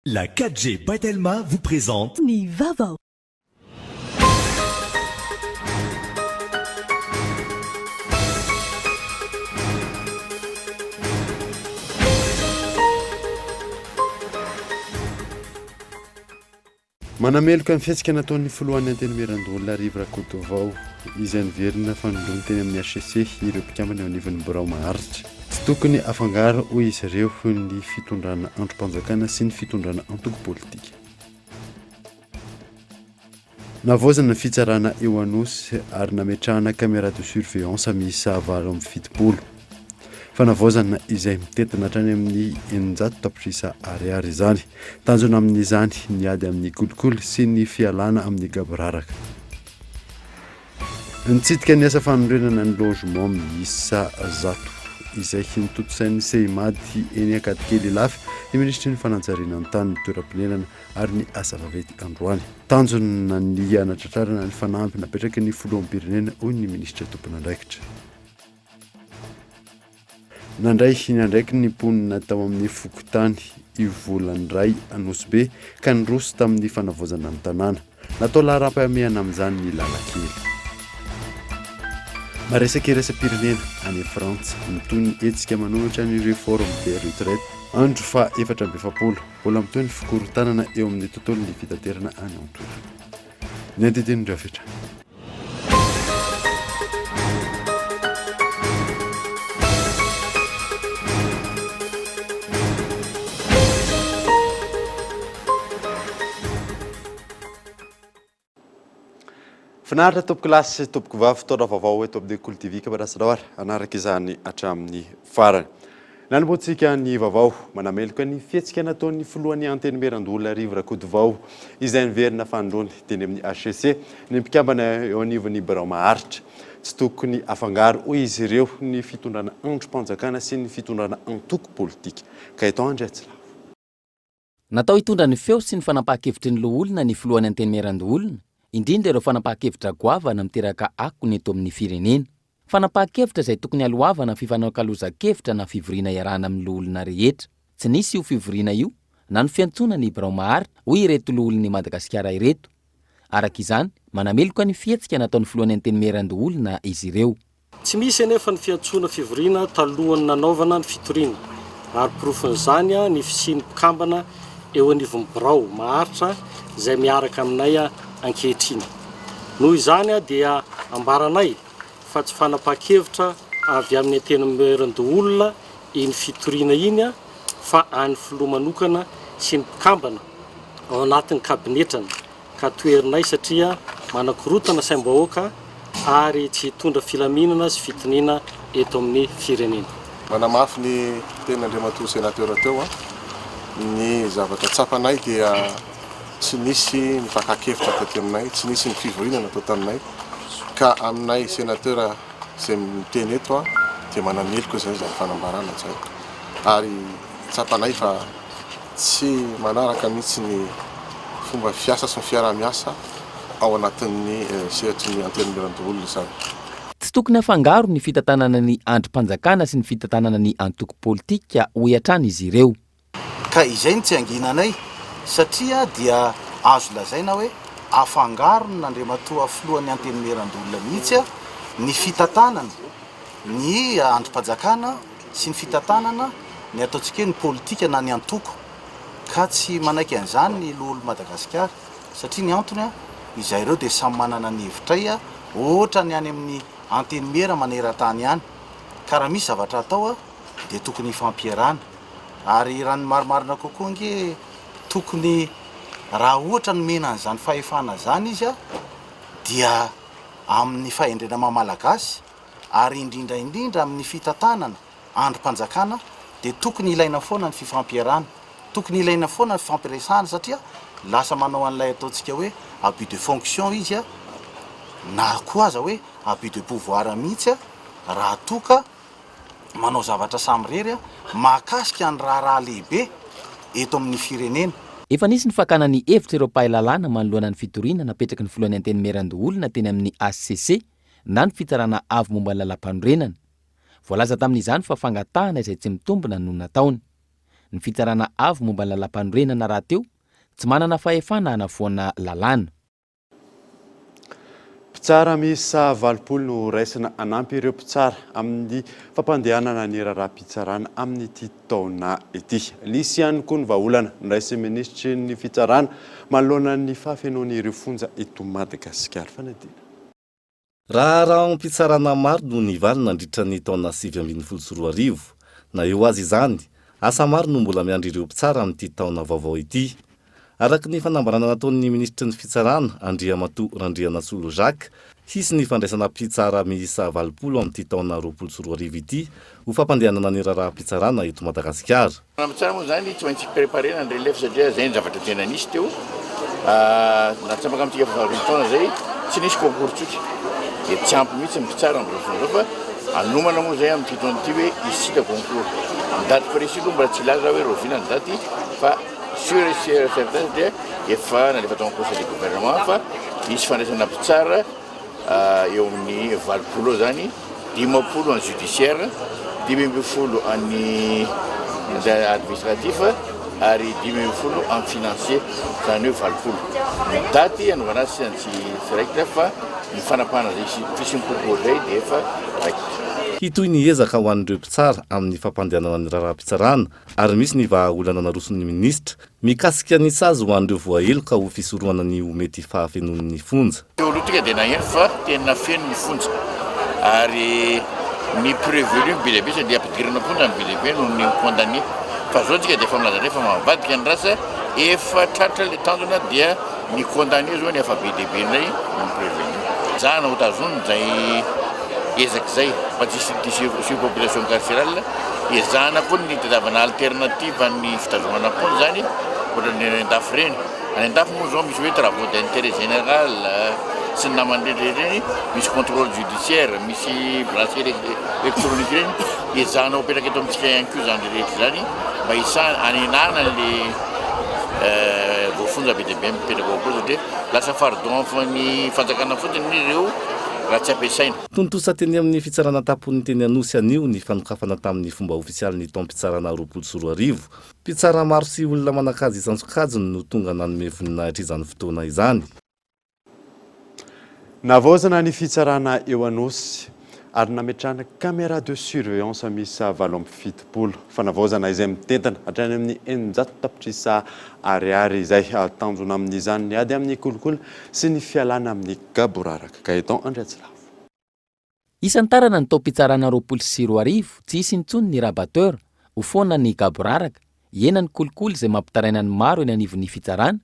La 4G by Telma vous présente. Ny vaovao. Manameloka ny fihetsika nataon'ny filohan'ny Antenimierandoholona Rivo Rakotovao izay niverina fanindroany teny amin'ny hcc ireo mpikambana eo anivon'ny birao maharitra. Tsy tokony afangaro hoy izy ireo ny fitondrana andrim-panjakana sy ny fitondrana antoko politika. Navaozana ny fitsarana eo Anosy ary nametrahana caméra de surveillance miisa 78. Fanavaozana izay mitentina hatrany amin'ny 600 tapitrisa ariary izany. Tanjona amin'izany ny ady amin'ny kolikoly sy ny fialana amin'ny gaboraraka. Nitsidika ny asa fanorenana ny logement miisa 100 izay notontosain'ny Seimad eny Ankadikely Ilafy ny minisitry ny fanajariana ny tany, ny toeram-ponenana ary ny asa vaventy androany. Tanjona ny hanatratrarana ny fanamby napetraky ny filoham-pirenena, hoy ny minisitra tompon'andraikitra. Nandray ny andraikiny ny mponina tao amin'ny fokontany Ivolandray Anosibe ka niroso tamin'ny fanavaozana ny tanàna. Natao laharam-pahamehana amin'izany ny lalan-kely. Maresaka iraisam-pirenena any Frantsa, mitohy ny hetsika manohitra ny réforme des retraites. Andro faha 44, mbola mitohy ny fikorontanana eo amin'ny tontolon'ny fitaterana any an-toerana. Ny andindinin'ireo avy hatrany. Finaritra tompoko lahy sy tompoko vavy, fotoana vaovao eto amin'ny Kolo TV ka manasa anao ary hanaraka izany hatramin'ny farany. Nanombohantsika ny vaovao, manameloka ny fihetsika nataon'ny filohan'ny Antenimierandoholona Rivo Rakotovao izay niverina fanindroany teny amin'ny hcc ny mpikambana eo anivon'ny birao maharitra. Tsy tokony afangaro hoy izy ireo ny fitondrana andrim-panjakana sy ny fitondrana antoko politika. Gaëtan Andriatsilavo. Natao hitondra ny feo sy ny fanapahan-kevitry ny loholona ny filohan'ny Antenimierandoholona, indrindra ireo fanapahan-kevitra goavana miteraka akony eto amin'ny firenena. Fanapahan-kevitra izay tokony haloavana fifanakalozan-kevitra na fivoriana iarahana amin'ny loholona rehetra. Tsy nisy io fivoriana io na ny fiantsoana ny birao maharitra, hoy ireto loholon'i Madagasikara ireto. Araka izany, manameloka ny fihetsika nataon'ny filohan'ny Antenimierandoholona izy ireo. Tsy misy anefa ny fiantsoana fivoriana talohan'ny nanaovana ny fitoriana ary porofon'izany ny fisian'ny mpikambana eo anivon'ny birao maharitra izay miaraka aminay ankehitriny. Noho izany dia ambaranay fa tsy fanapahan-kevitra avy amin'ny Antenimierandoholona iny fitoriana iny fa an'ny filoha manokana sy ny mpikambana ao anatin'ny kabinetrany. ka toherinay satria manakorotana saim-bahoaka ary tsy hitondra filaminana sy fitoniana eto amin'ny firenena. Manamafy ny tenin'Andriamatoa Sénateur teo, ny zavatra tsapanay dia tsy nisy ny fakan-kevitra taty aminay, tsy nisy ny fivoriana natao taminay, ka aminay Sénateur izay miteny eto dia manameloka izay izany fanambarana izay ary tsapanay fa Tsy manaraka mihitsy ny fomba fiasa sy ny fiaraha-miasa ao anatin'ny sehatry ny Antenimierandoholona izany. Tsy tokony hafangaro ny fitantanana ny andrim-panjakana sy ny fitantanana ny antoko politika, hoy hatrany izy ireo. Ka izay no tsy hanginanay satria dia azo lazaina hoe afangaron'Andriamatoa Filohan'ny Antenimierandoholona mihitsy ny fitantanana ny andrim-panjakana sy ny fitantanana ny ataontsika hoe ny politika na ny antoko ka tsy manaiky an'izany ny loholon'i Madagasikara satria ny antony izay ireo dia samy manana ny hevitray ohatra ny any amin'ny antenimiera maneran-tany ihany ka raha misy zavatra atao dia tokony hifampierana ary raha ny marimarina kokoa ange tokony raha ohatra nomena an'izany fahefana izany izy dia amin'ny fahendrena maha malagasy ary indrindra indrindra amin'ny fitantanana andrim-panjakana dia tokony ilaina foana ny fifampiarahana, tokony ilaina foana ny fifampiresahana satria lasa manao an'ilay ataontsika hoe abus de fonction izy na koa aza hoe abus de pouvoir mihitsy raha toa ka manao zavatra samirery mahakasika ny raharaha lehibe eto amin'ny firenena. Efa nisy ny fakana ny hevitr'ireo mpahay lalàna manoloana ny fitoriana napetraky ny filohan'ny Antenimierandoholona teny amin'ny hcc na ny Fitsarana Avo momba ny Lalàmpanorenana. Voalaza tamin'izany fa fangatahana izay tsy mitombina no nataony. Ny Fitsarana Avo momba ny Lalàmpanorenana rahateo tsy manana fahefana hanafoana lalàna. Mpitsara miisa 80 no horaisina hanampy ireo mpitsara amin'ny fampandehanana ny raharaham-pitsarana amin'ity taona ity. Nisy ihany koa ny vahaolana noraisin'ny minisitry ny Fitsarana manoloana ny fahafenoan'ireo fonja eto Madagasikara. Fanadihana. Raharaham-pitsarana maro no nivaly nandritra ny taona 2019. Na eo aza izany, asa maro no mbola miandry ireo mpitsara amin'ity taona vaovao ity. Araka ny fanambarana nataon'ny minisitry ny Fitsarana, Andriamatoa Randrianasolo Jacques, hisy ny fandraisana mpitsara miisa 80 amin'ity taona 2020 ity ho fampandehanana ny raharaham-pitsarana eto Madagasikara. Ny mpitsara moa izany tsy maintsy préparer-na ny relève satria izay ny zavatra tena nisy teo. Natsapaka amintsika efa 2 taona izay tsy nisy concours tsotra dia tsy ampy mihitsy ny mpitsara amin'izao fotoana izao fa hanomana moa izay amin'ity taona ity hoe hisiaka concours. Ny daty précis aloha mbola tsy hilaza aho hoe rahoviana ny daty fa Sur et certain dia efa nalefa tao amin'ny conseil de gouvernement fa hisy fandraisana mpitsara eo amin'ny 80 eo zany, 50 an'ny judiciaire, 15 an'ny administratif ary 15 amin'ny financier, zany hoe 80. Ny daty hanaovana azy tsy tsy raikitra fa ny fanapahana izay fisian'ny concours izay dia efa raikitra. Hitohy ny ezaka ho an'ireo mpitsara amin'ny fampandehanana ny raharaham-pitsarana ary misy ny vahaolana naroson'ny minisitra mikasika ny sazy ho an'ireo voaheloka ho fisorohana ny ho mety fahafenoan'ny fonja. Teo aloha tonga dia naheno fa tena feno ny fonja ary ny prevenu no be dia be sady ampidirana am-ponja no be dia be noho ny condamné fa zao tsika dia efa milaza indray fa mivadika ny rasa efa tratra le tanjona dia ny condamné zao ny efa be dia be indray noho ny prevenu. Ezahana ho tazonina izay ezaka izay mba tsy hisian'ity surpopulation carcérale. Ezahana koa ny nitadiavana alternative ny fitazomana am-ponja izany, ohatran'ny any an-dafy ireny. Any an-dafy moa izao misy hoe travaux d'intérêt général sy ny namany rehetra rehetra ireny, misy contrôle judiciaire, misy bracelet électronique ireny. Ezahana ho apetraka eto amintsika ihany koa izany rehetra izany mba hisahana, hanenana an'ilay voafonja be dia be mipetraka ao am-ponja satria lasa fardeau an'ny fanjakana fotsiny ireo raha tsy ampiasaina. Tontosa teny amin'ny fitsarana an-tampon'ny teny Anosy anio ny fanokafana tamin'ny fomba ofisialy ny taom-pitsarana 2020. Mpitsara maro sy olona manan-kaja isan-tsokajiny no tonga nanome voninahitra izany fotoana izany. Navaozana ny fitsarana eo Anosy ary nametrahana caméra de surveillance miisa 78. Fanavaozana izay mitentina hatrany amin'ny 600 tapitrisa ariary izay. Tanjona amin'izany ny ady amin'ny kolikoly sy ny fialana amin'ny gaboraraka. Gaëtan Andriatsilavo. Hisantarana ny taom-pitsarana 2020, tsy hisy intsony ny rabatteur, ho foana ny gaboraraka, hihena ny kolikoly izay mampitaraina ny maro eny anivon'ny fitsarana,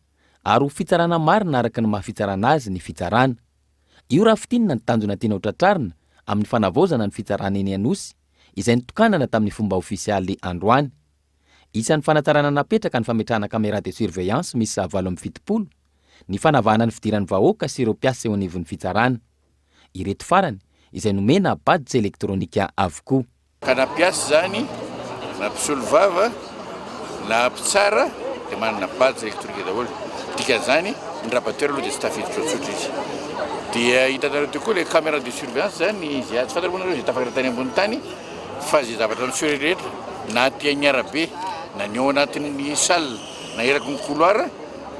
ary ho fitsarana marina araka ny maha fitsarana azy ny fitsarana. Io raha fintinina ny tanjona tiana ho tratrarina amin'ny fanavaozana ny fitsarana eny Anosy, izay nitokanana tamin'ny fomba ofisialy androany. Isan'ny fanatsarana napetraka ny fametrahana caméra de surveillance miisa 78, ny fanavahana ny fidiran'ny vahoaka sy ireo mpiasa eo anivon'ny fitsarana. Ireto farany izay nomena badge elektronika avokoa. Ka na mpiasa izany, na mpisolovava, na mpitsara dia manana badge elektronika daholo. Dikan'izany, ny rabatteur aloha dia tsy tafiditra ao tsotra izy. Dia hitanareo teo koa ilay caméra de surveillance izany, izay tsy fantatra moa nareo izay tafakatra tany ambony tany fa izay zavatra miseho rehetra na aty amin'ny arabe na ny ao anatin'ny salle na eraky ny couloir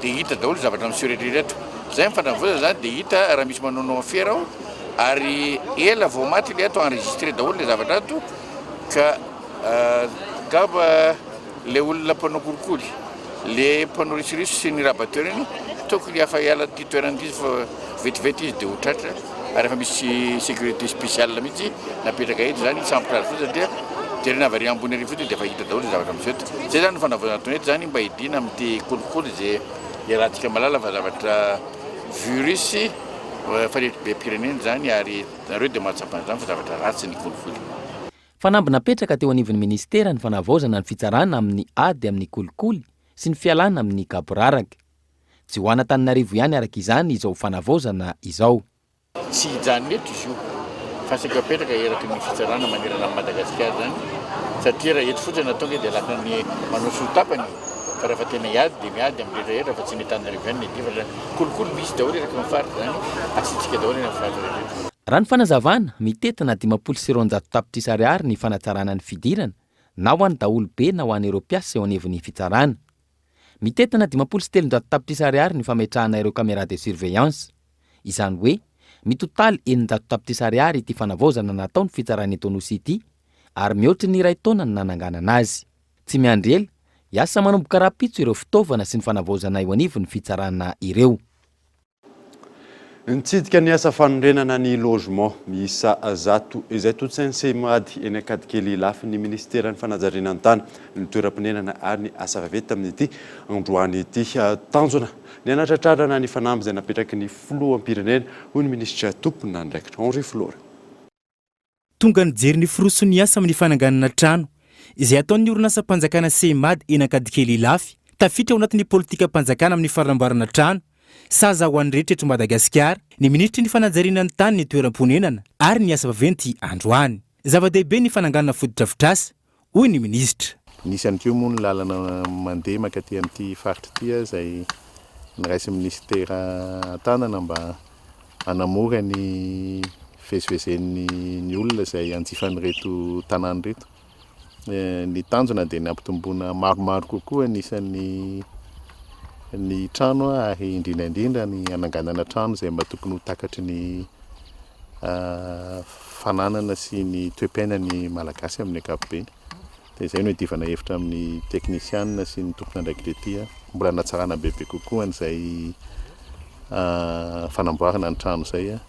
dia hita daholo zavatra miseho rehetra ireto. Zay ny fandravoza zany dia hita raha misy manaonao afera ao ary ela vao maty le ato enregistré daholo le zavatra ato ka ngamba le olona mpanao kolikoly le mpanao risoriso sy ny rabatteur iny tokony afa hiala ty toerana ity fa vetivety izy dia ho tratra ary efa misy sécurité spéciale mihitsy napetraka eto zany hisambotra azy fotsiny satria jerena avy ary ambony ary fotsiny dia efa hita daholo ny zavatra miseho eto. Zay zany no fanavaozana ataony eto zany mba hidiana amin'ity kolikoly izay iarahantsika mahalala fa zavatra virus fanetribem-pirenena izany ary nareo dia mahatsapa an'izany fa zavatra ratsy ny kolikoly. Fanamby napetraka teo anivon'ny minisitera ny fanavaozana ny fitsarana amin'ny ady amin'ny kolikoly sy ny fialana amin'ny gaboraraka. Tsy ho an'Antananarivo ihany araka izany izao fanavaozana izao. Tsy hijanona eto izy io fa saika apetraka eraky ny fitsarana manerana an'i Madagasikara izany satria raha eto fotsiny no atao ange dia lasa ny manao soa tapany fa rehefa tena hiady dia miady amin'ny rehetra rehetra fa tsy ny Antananarivo ihany no hiadiana fa kolikoly misy daholo eraky ny faritra izany asiantsika daholo eny amin'ny faritra rehetra. Raha ny fanazavana, mitentina 250 tapitrisa ariary ny fanatsarana ny fidirana. na ho an'ny daholobe na ho an'ireo mpiasa eo anivon'ny fitsarana. Mitentina 350 tapitrisa ariary ny fametrahana ireo caméra de surveillance. Izany hoe, mitotaly 600 tapitrisa ariary ity fanavaozana natao ny fitsarana eto Anosy ity ary mihoatry ny iray taona ny nananganana azy. Tsy miandry ela, hiasa manomboka rahampitso ireo fitaovana sy ny fanavaozana eo anivon'ny fitsarana ireo. Nitsidika ny asa fanorenana ny logement miisa 100 izay tontosain'ny Seimad eny Ankadikely Ilafy ny minisiteran'ny fanajariana ny tany, ny toeram-ponenana ary ny asa vaventy tamin'ity androany ity. Tanjona ny hanatratrarana ny fanamby izay napetraky ny filoham-pirenena, hoy ny minisitra tompon'andraikitra Henri Flora. Tonga nijery ny firoson'ny asa amin'ny fananganana trano izay ataon'ny orinasam-panjakana Seimad eny Ankadikely Ilafy, tafiditra ao anatin'ny politikam-panjakana amin'ny fanamboarana trano sahaza ho an'ny rehetra eto Madagasikara, ny minisitry ny fanajariana ny tany ny toeram-ponenana ary ny asa vaventy androany. Zava-dehibe ny fananganana fotodrafitrasa, hoy ny minisitra. Nisy ihany koa moa ny lalana mandeha mankaty amin'ity faritra ity izay noraisin'ny minisitera an-tanana mba hanamora ny fivezivezen'ny ny olona izay hanjifa an'ireto tanàna ireto. Ny tanjona dia ny hampitomboana maromaro kokoa ny isan'ny ny trano ary indrindra indrindra ny hananganana trano izay mba tokony ho takatry ny fananana sy ny toe-piainan'ny Malagasy amin'ny ankapobeny. Dia izay no iadivana hevitra amin'ny teknisianina sy ny tompon'andraikitra ety mbola hanatsarana bebe kokoa an'izay fanamboarana ny trano izay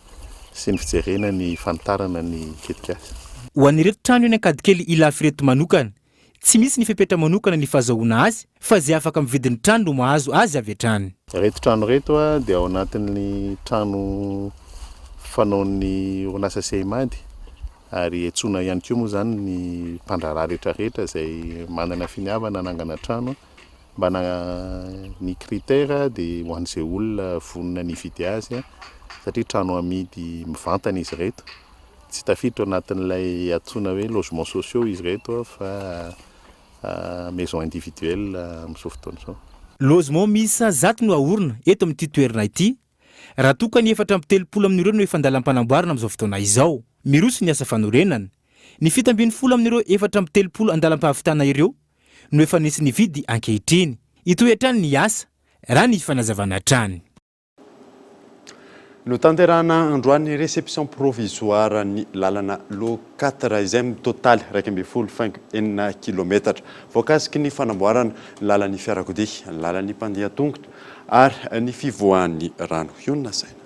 sy ny fijerena ny fanitarana ny tetikasa. Ho an'ireto trano eny Ankadikely Ilafy ireto manokana, Tsy misy ny fepetra manokana ny fahazahoana azy fa izay afaka mividy ny trano no mahazo azy avy hatrany. Ireto trano ireto dia ao anatin'ny trano fanaon'ny orinasa Seimad ary antsoina ihany koa moa izany ny mpandraharaha rehetra rehetra izay manana finiavana hanangana trano mba ny critère dia ho an'izay olona vonona ny hividy azy satria trano amidy mivantana izy ireto. Tsy tafiditra ao anatin'ilay antsoina hoe logements sociaux izy ireto fa maison individuelle amin'izao fotoana izao. Logement miisa 100 no haorina eto amin'ity toerana ity, raha toa ka ny 34 amin'ireo no efa an-dalam-panamboarana amin'izao fotoana izao. Miroso ny asa fanorenana. Ny 17 amin'ireo 34 an-dalam-pahavitana ireo no efa nisy nividy ankehitriny. Hitohy hatrany ny asa, raha ny fanazavana hatrany. Notanterahana androany ny réception provisoire ny lalana Lot quatre izay mitotaly 11.6 kilometatra. Voakasiky ny fanamboarana ny lalan'ny fiarakodia, ny lalan'ny mpandeha tongotra ary ny fivoahan'ny rano. Hionona saina.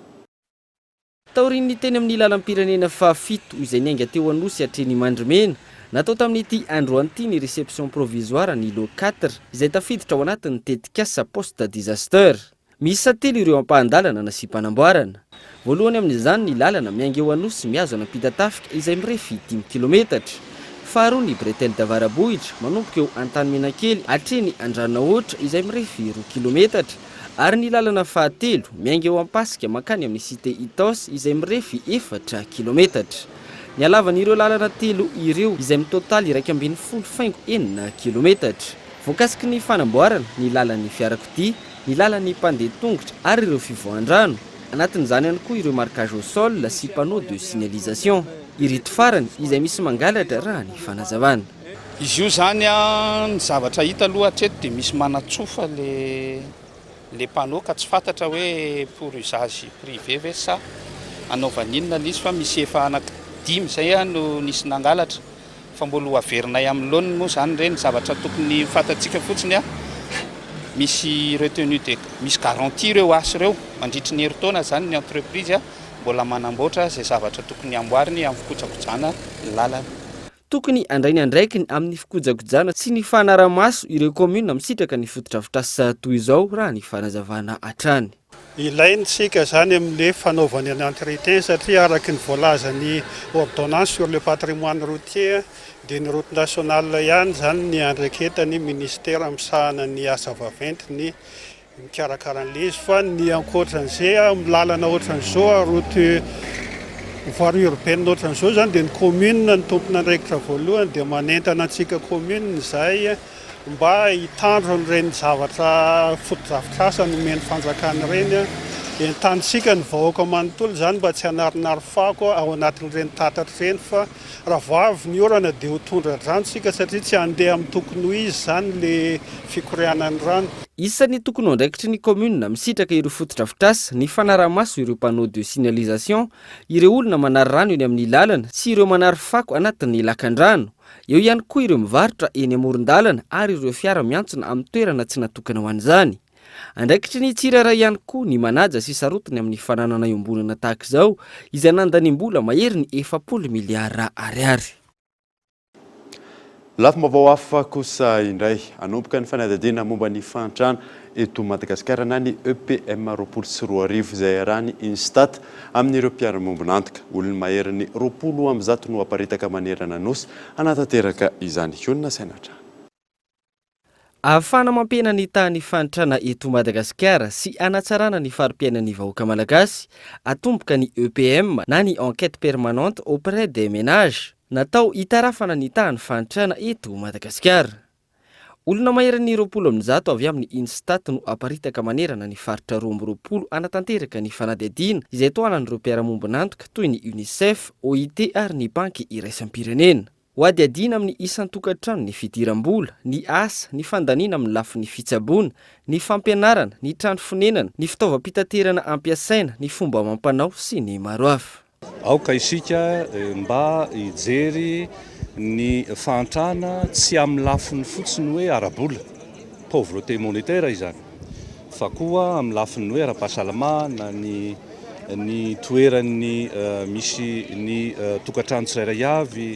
Taorian'ny teny amin'ny lalam-pirenena fahafito izay niainga teo Anosy hatreny Mandrimena, natao tamin'ity androany ity ny réception provisoire ny Lot quatre izay tafiditra ao anatin'ny tetikasa post disaster. Miisa telo ireo ampahan-dalana nasiam-panamboarana. Voalohany amin'izany ny lalana miainga eo Anosy mihazo an'Ampitatafika izay mirefy dimy kilometatra. Faharoa ny bretelle d'Avarabohitra manomboka eo Antanimenakely hatreny Andranonahoatra izay mirefy roa kilometatra. Ary ny lalana fahatelo miainga eo Ampasika mankany amin'ny Cité Itaosy izay mirefy efatra kilometatra. Ny halavan'ireo lalana telo ireo izay mitotaly 11.6 kilometatra. Voakasiky ny fanamboarana ny lalan'ny fiarakodia ny lalan'ny mpandeha tongotra ary ireo fivoahan-drano, anatin'izany ihany koa ireo marquage au sol sy panneau de signalisation. Ireto farany izay misy mangalatra raha ny fanazavana. Izy io izany an, ny zavatra hita aloha hatreto dia misy manatsofa le le panneau ka tsy fantatra hoe pour usage privé ve sa anaovana inona le izy fa misy efa anaky dimy izay no nisy nangalatra. Fa mbola ho averinay amin'ny laoniny moa izany ireny, zavatra tokony ho fantatsika fotsiny an, misy retenue de, misy garantie ireo asa ireo, mandritry ny herintaona izany ny entreprise mbola manamboatra izay zavatra tokony hamboariny amin'ny fikojakojana ny lalana. Tokony handray ny andraikiny amin'ny fikojakojana sy ny fanarahamaso ireo kaominina misitraka ny fotodrafitrasa toy izao raha ny fanazavana hatrany. Ilaintsika izany amin'ilay fanaovana ny entretien satria araka ny voalazan'ny ordonnance sur le patrimoine routier dia ny route nationale ihany izany ny andraiketan'ny ministera misahana ny asa vaventy ny mikarakara an'ilay izy fa ny ankoatran'izay amin'ny lalana ohatran'izao route voirie urbaine ohatran'izao izany dia ny commune no tompon'andraikitra voalohany dia manentana antsika commune izahay mba hitandro an'ireny zavatra fotodrafitrasa nomen'ny fanjakana ireny. Entanintsika ny vahoaka manontolo izany mba tsy hanarinary fako ao anatin'ireny tatatra ireny fa raha vao avy ny orana dia ho tondra-drano isika satria tsy handeha amin'ny tokony ho izy izany ilay fikorianan'ny rano. Isan'ny tokony ho andraikitry ny kaominina misitraka ireo fotodrafitrasa ny fanaraha-maso ireo panneaux de signalisation, ireo olona manary rano eny amin'ny lalana sy ireo manary fako anatin'ny lakandrano. Eo ihany koa ireo mivarotra eny amoron-dalana ary ireo fiara miantsona amin'ny toerana tsy natokana ho an'izany. Andraikitry ny tsirairay ihany koa ny manaja sy sarotiny amin'ny fananana iombonana tahaka izao izay nandaniam-bola maherin'ny 40 miliara ariary. Lafim-baovao hafa kosa indray, hanomboka ny fanadihadiana momba ny fahantrana eto Madagasikara na ny EPM 2020 izay iarahan'ny Instat amin'ireo mpiara-miombon'antoka. Olona maherin'ny 120 no haparitaka manerana ny Nosy hanatanteraka izany. Honina saina hatrany. Ahafahana mampihena ny tahan'ny fahantrana eto Madagasikara sy hanatsarana ny fari-piainan'ny vahoaka malagasy, atomboka ny EPM na ny Enquête Permanente auprès des Ménages. Natao hitarafana ny tahan'ny fahantrana eto Madagasikara. Olona maherin'ny 120 avy amin'ny Instat no aparitaka manerana ny faritra 22 hanatanteraka ny fanadihadiana izay tohanan'ireo mpiara-mombon'antoka toy ny Unicef, OIT ary ny Banky iraisam-pirenena. Hohadihadiana amin'ny isan-tokantrano ny fidiram-bola, ny asa, ny fandaniana amin'ny lafiny fitsaboana, ny fampianarana, ny trano fonenana, ny fitaovam-pitaterana ampiasaina, ny fomba amam-panao sy ny maro hafa. Aoka isika mba hijery ny fahantrana tsy amin'ny lafiny fotsiny hoe ara-bola, pauvreté monétaire izany, fa koa amin'ny lafiny hoe ara-pahasalamana, ny ny toeran'ny misy ny tokantrano tsirairay avy,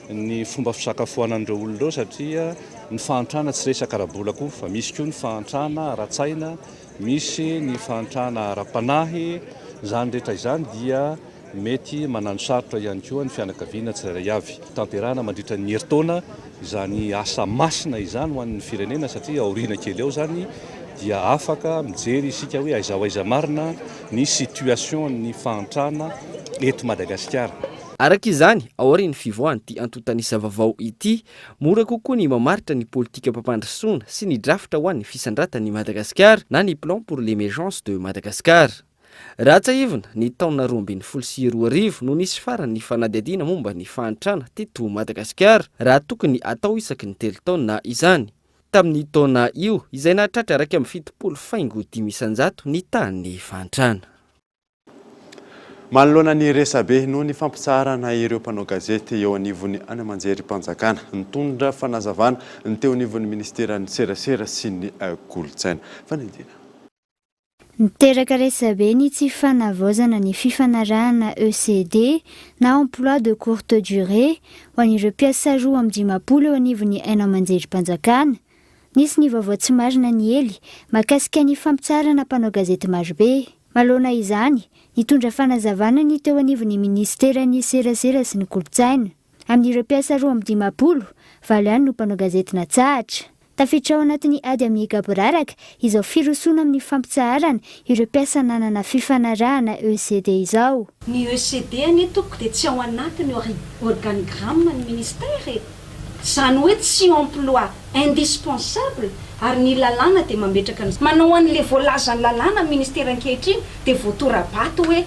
ny fomba fisakafoanan'ireo olona ireo satria ny fahantrana tsy resaka ara-bola koa fa misy koa ny fahantrana ara-tsaina, Misy ny fahantrana ara-panahy, izany rehetra izany dia mety mananosarotra ihany koa ny fianakaviana tsirairay avy. Tanterahana mandritra ny herintaona izany asa masina izany ho an'ny firenena satria aoriana kely ao izany dia afaka mijery isika hoe aiza ho aiza marina ny situation ny fahantrana eto Madagasikara. Araka izany, aorian'ny fivoahan'ity antontan'isa vaovao ity, Mora kokoa ny mamaritra ny politikam-pampandrosoana sy ny drafitra ho an'ny fisandratan'i Madagasikara na ny Plan pour l'émergence de Madagascar. Raha tsiahivina, ny taona 2012 no nisy farany ny fanadihadiana momba ny fahantrana teto Madagasikara raha tokony atao isaky ny telo taona izany. Tamin'ny taona io, izay nahatratra 71.5% ny tahan'ny fahantrana. Manoloana ny resabe noho ny fampitsaharana ireo mpanao gazety eo anivon'ny any aman-jerim-panjakana, nitondra fanazavana ny teo anivon'ny minisiteran'ny serasera sy ny kolontsaina. Fanindriana. Niteraka resabe ny tsy fanavaozana ny fifanarahana ECD na Emploi de courte durée ho an'ireo mpiasa 52 eo anivon'ny haino aman-jerim-panjakana. Nisy ny vaovao tsy marina niely mahakasika ny fampitsaharana mpanao gazety marobe. Manoloana izany, nitondra fanazavana ny teo anivon'ny minisiteran'ny Serasera sy ny Kolontsaina. Amin'ireo mpiasa 52, valo ihany no mpanao gazety natsahatra. Tafiditra ao anatin'ny ady amin'ny gaboraraka izao firosoana amin'ny fampitsaharana ireo mpiasa nanana fifanarahana ECD izao. Ny ECD anie tompoko dia tsy ao anatin'ny organigramme ny ministère e! Izany hoe tsy emploi indispensable ary ny lalàna dia mametraka ny. Manao an'ilay voalazan'ny lalàna ny ministera ankehitriny dia voatora-bato hoe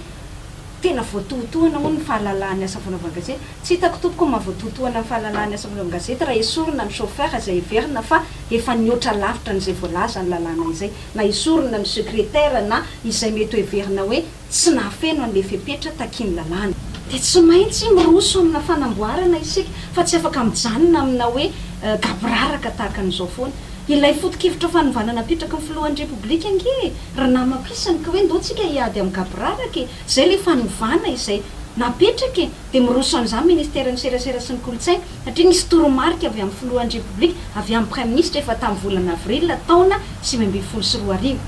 tena voatohitohana hono ny fahalalahan'ny asa fanaovan-gazety. Tsy hitako tompoko ny maha voatohitohana ny fahalalahan'ny asa fanaovan-gazety raha esorina ny chauffeur izay heverina fa efa nihoatra lavitra an'izay voalazan'ny lalàna izay, na esorina ny secrétaire na izay mety ho heverina hoe tsy nahafeno an'ilay fepetra takian'ny lalàna. Dia tsy maintsy miroso amina fanamboarana isika fa tsy afaka mijanona amina hoe gaboraraka tahaka an'izao foana. Ilay foto-kevitra fanovana napetraky ny filohan'ny Repoblika ange e, ry namako isany ka hoe ndao tsika hiady amin'ny gaboraraka e, izay ilay fanovana izay napetraka e, dia miroso amin'izany ministeran'ny serasera sy ny kolontsaina satria nisy toromarika avy amin'ny filohan'ny Repoblika, avy amin'ny praiminisitra efa tamin'ny volana avril taona 2019.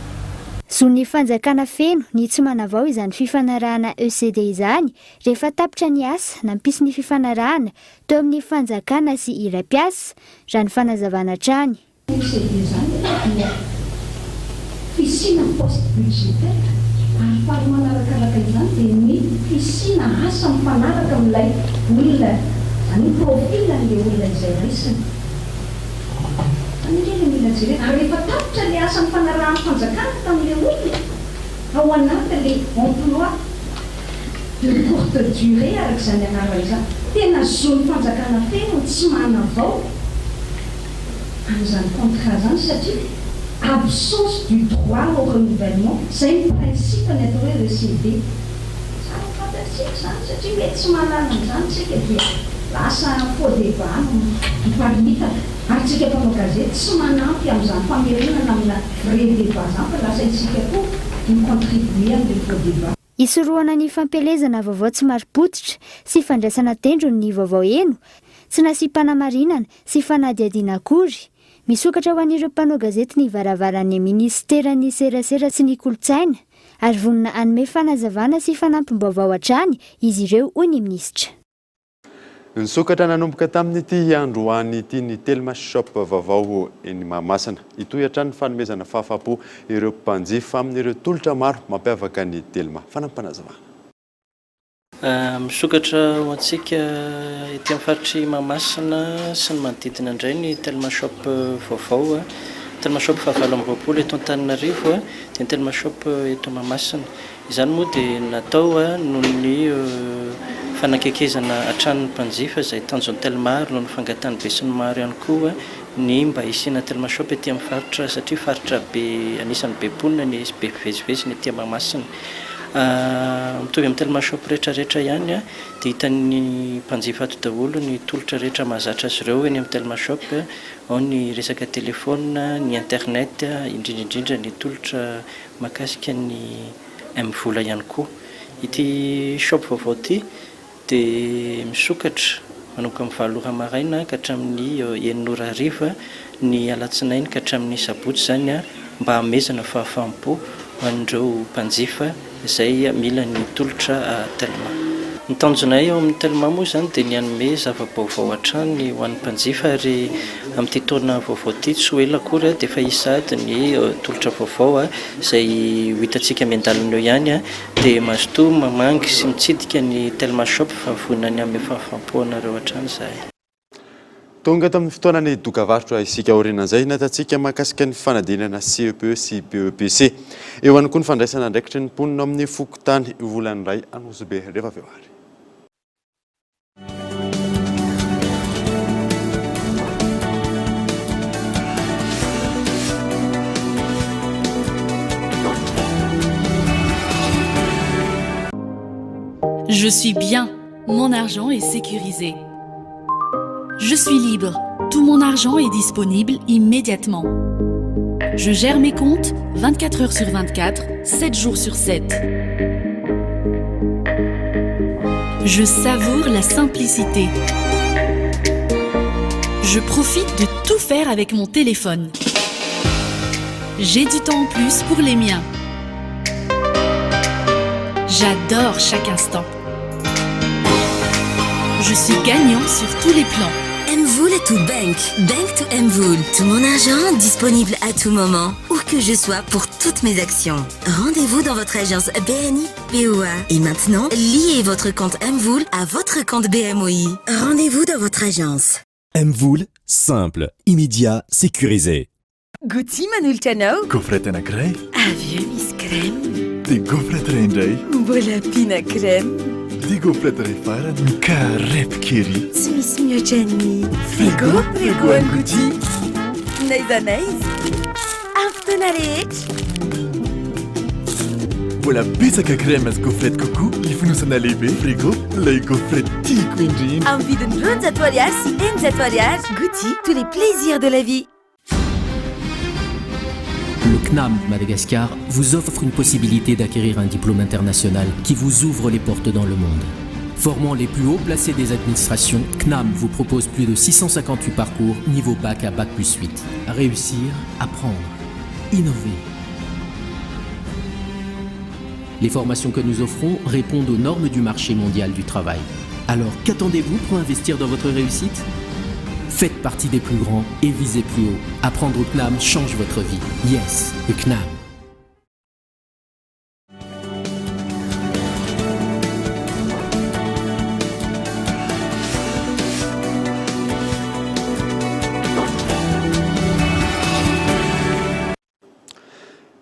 Zon'ny fanjakana feno ny tsy manavao izany fifanarahana ECD izany rehefa tapitra ny asa nampisy ny fifanarahana teo amin'ny fanjakana sy ilay mpiasa, raha ny fanazavana hatrany. ECD izany aloha dia fisiana poste budgétaire ary faharoa manarakaraka izany dia ny fisiana asa mifanaraka amin'ilay olona, izany hoe profil an'ilay olona izay raisina. Izany ange ilay mila jerena. Ary rehefa tapitra ilay asa nifanarahan'ny fanjakana tamin'ilay olona. Ao anatin'ilay emploi de courte durée araka izany anarana izany, tena zon'ny fanjakana feno ny tsy manavao an'izany contrat izany satria absence du droit au renouvellement, izay ny principe ny atao hoe ECD. Tsara ho fantatsika izany satria mety tsy mahalala an'izany isika dia lasa faux débat no miparitaka ary tsika mpanao gazety tsy manampy amin'izany famerenana amina vrai débat izany fa lasa isika koa mi-contribuer amin'ilay faux débat. Hisorohana ny fampielezana vaovao tsy marim-pototra sy fandraisana tendrony ny vaovao heno, tsy nasiam-panamarinana sy fanadihadiana akory. Misokatra ho an'ireo mpanao gazety ny varavaran'ny minisiteran'ny Serasera sy ny Kolontsaina ary vonona hanome fanazavana sy fanampim-baovao hatrany izy ireo, hoy ny minisitra. Nisokatra nanomboka tamin'ity androany ity ny Telma Shop vaovao eny Mahamasina. Hitohy hatrany ny fanomezana fahafahampo ireo mpanjifa amin'ireo tolotra maro mampiavaka ny Telma. Fanampinazavana. Misokatra ho antsika ety amin'ny faritr'i Mahamasina sy ny manodidina indray ny Telma Shop vaovao. Telma Shop fahavalo amby 20 eto Antananarivo dia ny Telma Shop eto Mahamasina. Izany moa dia natao noho ny fanakekezana hatrany ny mpanjifa izay tanjon'ny Telma ary noho ny fangatahan'ny besinimaro ihany koa ny mba hisiana Telma Shop ety amin'ny faritra satria faritra be anisan'ny be mponina ny sy be mpivezivezy ny ety Mahamasina. Mitovy amin'ny Telma Shop rehetra rehetra ihany dia hitan'ny mpanjifa ato daholo ny tolotra rehetra mahazatra azy ireo eny amin'ny Telma Shop, ao ny resaka telefaonina, ny internet, indrindra indrindra ny tolotra Mahakasika ny MVola ihany koa. Ity shop vaovao ity dia misokatra manomboka amin'ny 8 ora maraina ka hatramin'ny 6 ora hariva ny alatsinainy ka hatramin'ny sabotsy izany mba hanomezana fahafaham-po ho an'ireo mpanjifa izay mila ny tolotra Telma. Ny tanjonay ao amin'ny Telma moa izany dia ny hanome zava-baovao hatrany ho an'ny mpanjifa ary amin'ity taona vaovao ity tsy ho ela akory dia efa hisy sahady ny tolotra vaovao izay ho hitantsika miandalana eo ihany dia mazotoa mamangy sy mitsidika ny Telma Shop fa vonona ny hanome fahafaham-po anareo hatrany izahay. Tonga tamin'ny fotoanan'ny dokavarotra isika aorianan'izay natantsika mahakasika ny fanadinana CEPE sy BEPC. Eo ihany koa ny fandraisana andraikitry ny mponina ao amin'ny fokontany Volaniray Anosibe rehefa avy eo ary. Je suis bien, mon argent est sécurisé. Je suis libre, tout mon argent est disponible immédiatement. Je gère mes comptes 24 heures sur 24, 7 jours sur 7. Je savoure la simplicité. Je profite de tout faire avec mon téléphone. J'ai du temps en plus pour les miens. J'adore chaque instant. Je suis gagnant sur tous les plans. Mvola to bank, bank to Mvola. Tout mon argent disponible à tout moment, où que je sois pour toutes mes actions. Rendez-vous dans votre agence BNI, BOA. Et maintenant, liez votre compte Mvola à votre compte BMOI. Rendez-vous dans votre agence. Mvola, simple, immédiat, sécurisé. Gouty manolotra anao. Gaufrette anankiray. Avy eo misy crème. Dia gaufrette iray indray. Mbola ampiana crème. Dia gaufrette iray farany. Mikarepoka ery. Tsy misy mihoatra ny. Frigo, frigo an'i Gouty. N'aiza n'aiza. Amin'ny fotoana rehetra. Mbola betsaka crème sy gaufrette kokoa ny fonosana lehibe. Frigo, ilay gaufrette tiako indrindra. Amin'ny vidiny 200 ariary sy 600 ariary. Gouty, tous les plaisirs de la vie. Le CNAM de Madagascar vous offre une possibilité d'acquérir un diplôme international qui vous ouvre les portes dans le monde. Formant les plus hauts placés des administrations, CNAM vous propose plus de 658 parcours niveau bac à bac plus 8. Réussir, apprendre, innover. Les formations que nous offrons répondent aux normes du marché mondial du travail. Alors qu'attendez-vous pour investir dans votre réussite Faites partie des plus grands et visez plus haut. Apprendre au CNAM change votre vie. Yes, le CNAM.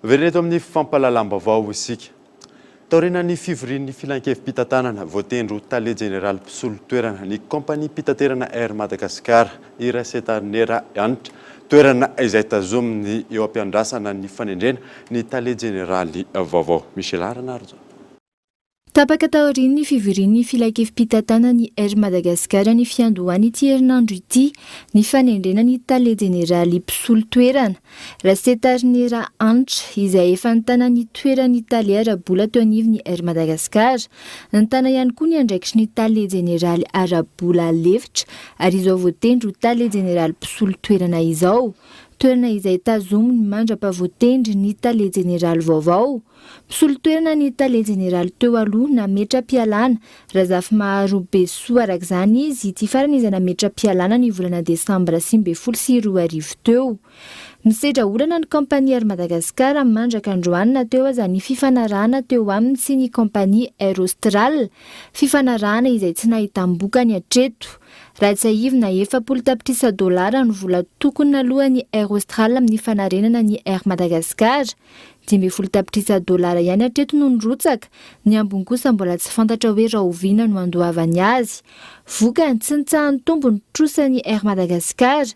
Miverina eto amin'ny fampahalalam-baovao isika. Taorian'ny fivorian'ny filankevi-pitantanana, voatendry ho tale jeneraly mpisolo toerana ny kaompaniam-pitaterana Air Madagascar, i Rasetarinera Hanitra, toerana izay tazominy eo am-piandrasana ny fanendrena ny tale jeneraly vaovao. Michela Ranarijaona. Tapaka taorian'ny fivorian'ny filankevi-pitantanan'ny Air Madagascar ny fiandohan'ity herinandro ity ny fanendrena ny tale jeneraly mpisolo toerana, Rasetarinera Hanitra, izay efa nitana ny toeran'ny tale ara-bola teo anivon'ny Air Madagascar. Nitana ihany koa ny andraikitry ny tale jeneraly ara-bola lefitra ary izao voatendry ho tale jeneraly mpisolo toerana izao, toerana izay tazominy mandra-pahavoatendry ny tale jeneraly vaovao. Mpisolo toerana ny tale jeneraly teo aloha nametra-pialana, Razafimaharo Besoa araka izany izy, ity farany izay nametra-pialana ny volana desambra 2019 teo. Misedra olana ny kaompania Air Madagascar mandraka androany na teo aza ny fifanarahana teo aminy sy ny kaompania Air Austral, fifanarahana izay tsy nahitam-bokany hatreto. Raha tsiahivina, 40 tapitrisa dolara no vola tokony naloan'ny Air Austral amin'ny fanarenana ny Air Madagascar. 15 tapitrisa dolara ihany hatreto no nirotsaka, ny ambiny kosa mbola tsy fantatra hoe rahoviana no handoavany azy. Vokany, tsy nitsaha-nitombo ny trosan'ny Air Madagascar.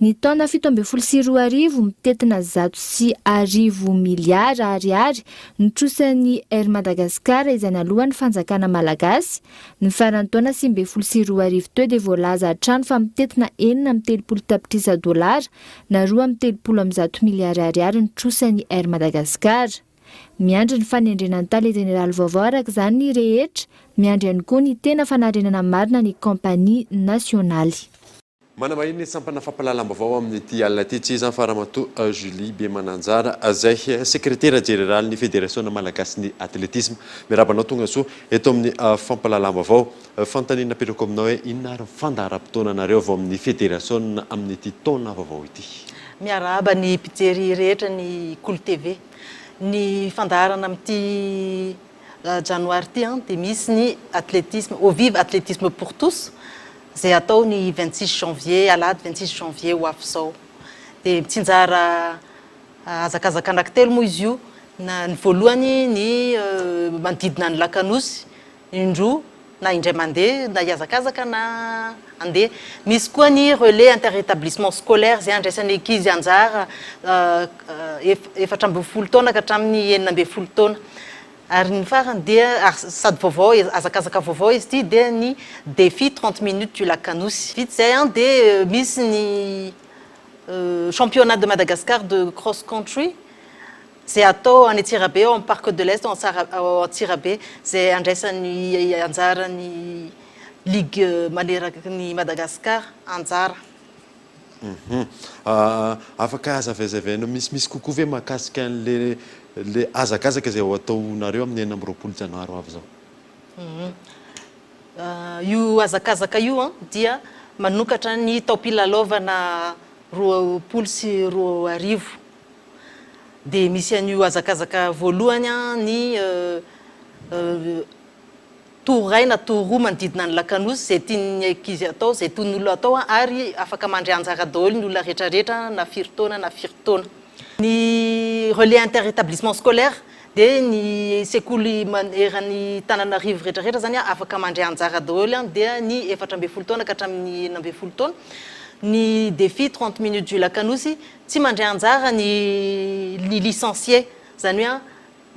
Ny taona 2017, mitentina 1100 miliara ariary ny trosan'ny Air Madagascar izay naloan'ny fanjakana malagasy. Ny faran'ny taona 2019 teo dia voalaza hatrany fa mitentina 36 tapitrisa dolara na 132 miliara ariary ny trosan'ny Air Madagascar. Miandry ny fanendrena ny tale jeneraly vaovao araka izany ny rehetra, miandry ihany koa ny tena fanarenana marina ny kaompania nasionaly. Manambahiny ny sampana fampahalalam-baovao amin'ity alina ity tsy iza fa Ramatoa Julie Bemananjara izay sekretera jeneralin'ny Federasiona malagasin'ny atletisma. Miarahaba anao tongasoa eto amin'ny fampahalalam-baovao. Fanontaniana apetrako aminao hoe inona ary ny fandaharam-potoananareo avy ao amin'ny federasiona amin'ity taona vaovao ity? Miarahaba ny mpijery rehetra ny Kolo TV. Ny fandaharana amin'ity janoary ity dia misy ny athlétisme, Eau Vive Athlétisme pour tous, izay hatao ny 26 janvier, alahady 26 janvier ho avy izao. Dia mitsinjara hazakazaka anankitelo moa izy io, na ny voalohany ny manodidina ny lac Anosy, Indroa na indray mandeha na hihazakazaka na handeha. Misy koa ny relais inter-établissement scolaire izay andraisan'ny ankizy anjara 14 taona ka hatramin'ny 16 taona. Ary ny farany dia, ary sady vaovao, hazakazaka vaovao izy ity, dia ny défi 30 minutes du lac Anosy. Vita izay dia misy ny championnat de Madagascar de cross country Izay atao any Antsirabe ao amin'ny Parc de l'Est ao Antsirabe, izay andraisan'ny anjara ny ligue maneraka ny Madagascar anjara. Afaka hazavazavainao misimisy kokoa ve mahakasika an'le le hazakazaka izay ho ataonareo amin'ny 26 janoary ho avy izao? Io hazakazaka io dia manokatra ny taom-pilalaovana 2020. Dia misy an'io hazakazaka voalohany ny tour iray na tour roa manodidina ny lac Anosy izay tian'ny ankizy atao, izay tian'ny olona atao ary afaka mandray anjara daholo ny olona rehetra rehetra na firy taona na firy taona. Ny relais inter établissement scolaire dia ny sekoly eran'ny Tananarivo rehetra rehetra izany afaka mandray anjara daholo dia ny 14 taona ka hatramin'ny 16 taona. Ny défi 30 minutes du lac Anosy Tsy mandray anjara ny ny licencié, izany hoe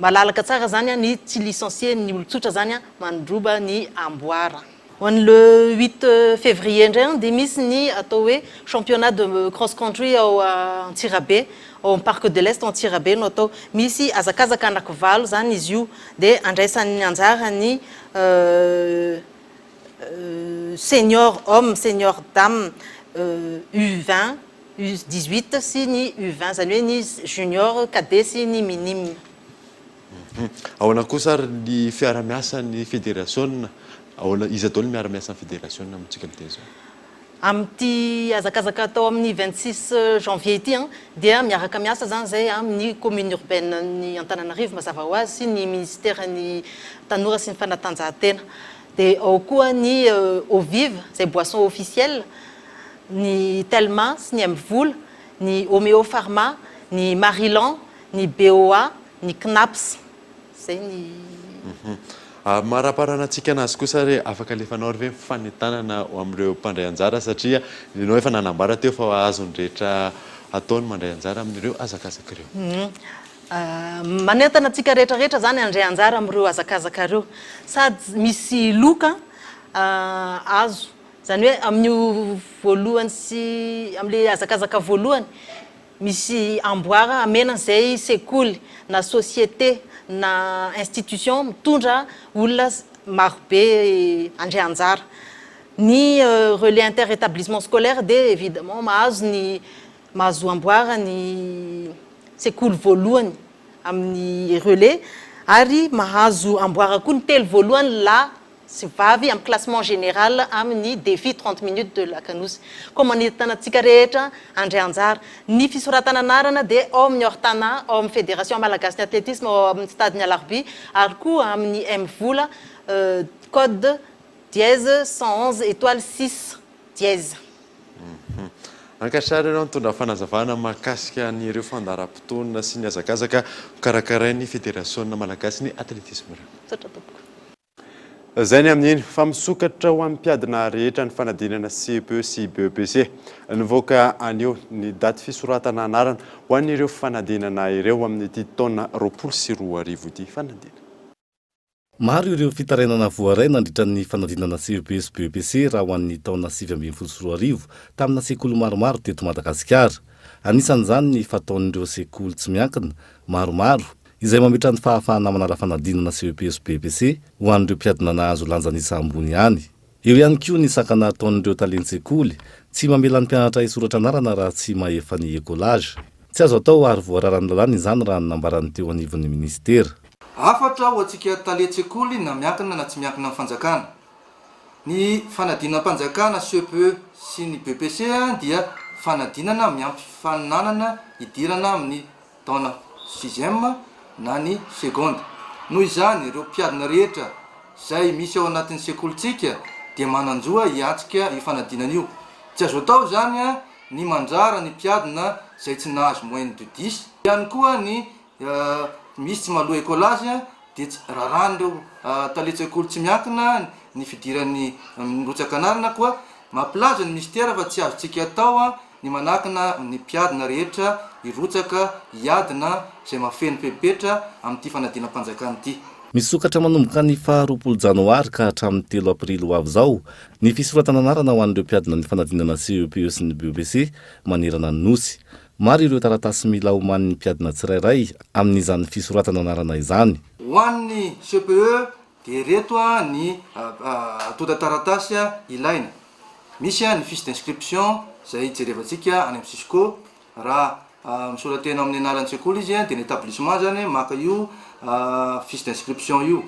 malalaka tsara izany ny tsy licencié, ny olon-tsotra izany mandroba ny amboara. Ho an'ny le huit février indray dia misy ny atao hoe championnat de cross country ao Antsirabe, ao amin'ny parc de l'Est ao Antsirabe no atao. Misy hazakazaka anakivalo izany izy io dia andraisan'ny anjara ny senior homme, senior dame, U 20, U 18 sy ny U 20, izany hoe ny junior, cadet sy ny minime. Ahoana kosa ary ny fiara-miasan'ny federasiona? Ahoana, iza daholo ny miara-miasa amin'ny federasiona amintsika miteny izao? Amin'ity hazakazaka atao amin'ny 26 janvier ity dia miaraka miasa izany izay amin'ny commune urbaine ny Antananarivo mazava ho azy sy ny minisiteran'ny tanora sy ny fanatanjahantena. Dia ao koa ny eau vive izay boisson officielle, ny Telma sy ny MVola, ny Homéo Pharma, ny Marilan, ny BOA, ny Cnaps. Izay ny. Maraparana antsika anazy kosa re afaka alefanao ary ve ny fanentanana ho amin'ireo mpandray anjara satria ianao efa nanambara teo fa azon'ny rehetra atao ny mandray anjara amin'ireo hazakazaka ireo. Manentana antsika rehetra rehetra izany handray anjara amin'ireo hazakazaka ireo. Sady misy loka azo. Izany hoe amin'io voalohany sy amin'ilay hazakazaka voalohany Misy amboara amena izay sekoly na société na institution mitondra olona marobe handray anjara. Ny relais inter établissement scolaire dia évidemment mahazo ny mahazo amboara ny sekoly voalohany amin'ny relais ary mahazo amboara koa ny telo voalohany lahy sy vavy amin'ny classement général amin'ny défi 30 minutes de lac Anosy. Koa manentana antsika rehetra handray anjara. Ny fisoratana anarana dia ao amin'ny Ortana, ao amin'ny Fédération Malagasin'ny Athlétisme ao amin'ny stade-n'ny Alarobia ary koa amin'ny MVola, code dièse 111 étoile 6 dièse. Ankasitrahana ianao nitondra fanazavana mahakasika an'ireo fandaharam-potoana sy ny hazakazaka hokarakarain'ny Federasiona Malagasin'ny Athlétisme ireo. Misaotra tompoko. Izay ny amin'iny fa misokatra ho an'ny mpiadina rehetra ny fanadinana CEPE sy BEPC. Nivoaka anio ny daty fisoratana anarana ho an'ireo fanadinana ireo amin'ity taona 2020 ity. Fanadinana. Maro ireo fitarainana voaray nandritra ny fanadinana CEPE sy BEPC raha ho an'ny taona 2019 tamina sekoly maromaro teto Madagasikara. Anisan'izany ny fataon'ireo sekoly tsy miankina maromaro izay mametra ny fahafahana manala fanadinana CEP sy BEPC ho an'ireo mpiadina nahazo lanjan'isa ambony ihany. Eo ihany koa ny sakana ataon'ireo talen-tsekoly, tsy mamela ny mpianatra hisoratra anarana raha tsy mahefa ny écolage. Tsy azo atao ary voararan'ny lalàna izany raha ny nambaran'ny teo anivon'ny minisitera. Hafatra ho antsika talen-tsekoly na miankina na tsy miankina amin'ny fanjakana. Ny fanadinam-panjakana CEPE sy ny BEPC dia fanadinana miampy fifaninanana hidirana amin'ny taona sixième na ny seconde. Noho izany, ireo mpiadina rehetra izay misy ao anatin'ny sekolintsika dia manan-jo hiatrika io fanadinana io. Tsy azo atao izany ny mandrara ny mpiadina izay tsy nahazo moyenne de dix. Ihany koa ny misy tsy mahaloa écolage dia tsy raràn'ireo talen-tsekoly tsy miankina ny fidiran'ny mirotsaka anarana koa mampilaza ny minisitera fa tsy azontsika atao ny manakana ny mpiadina rehetra hirotsaka hiadina izay mahafeno fepetra amin'ity fanadinam-panjakana ity. Misokatra manomboka ny faha 20 janoary ka hatramin'ny telo aprily ho avy izao ny fisoratana anarana ho an'ireo mpiadina ny fanadinana CEPE sy ny BEPC manerana ny Nosy. Maro ireo taratasy mila omanin'ny mpiadina tsirairay amin'izany fisoratana anarana izany. Ho an'ny CEPE dia ireto ny antontan-taratasy ilaina. Misy ny fiche d'inscription izay jerevantsika any amin'ny Cisco. Raha misora-tena amin'ny anaran'ny sekoly izy dia ny établissement izany maka io fiche d'inscription io.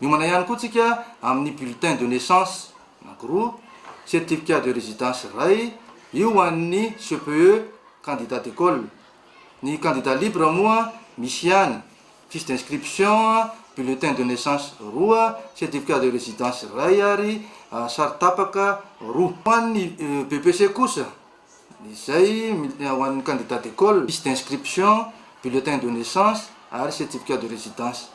Miomana ihany koa tsika amin'ny bulletin de naissance anankiroa, certificat de résidence iray, io ho an'ny CEPE candidat d'école. Ny candidat libre moa misy ihany, fiche d'inscription, bulletin de naissance roa, certificat de résidence iray ary sary tapaka roa. Ho an'ny BEPC kosa, Izay ho an'ny candidat d'école, fiche d'inscription, bulletin de naissance ary certificat de résidence.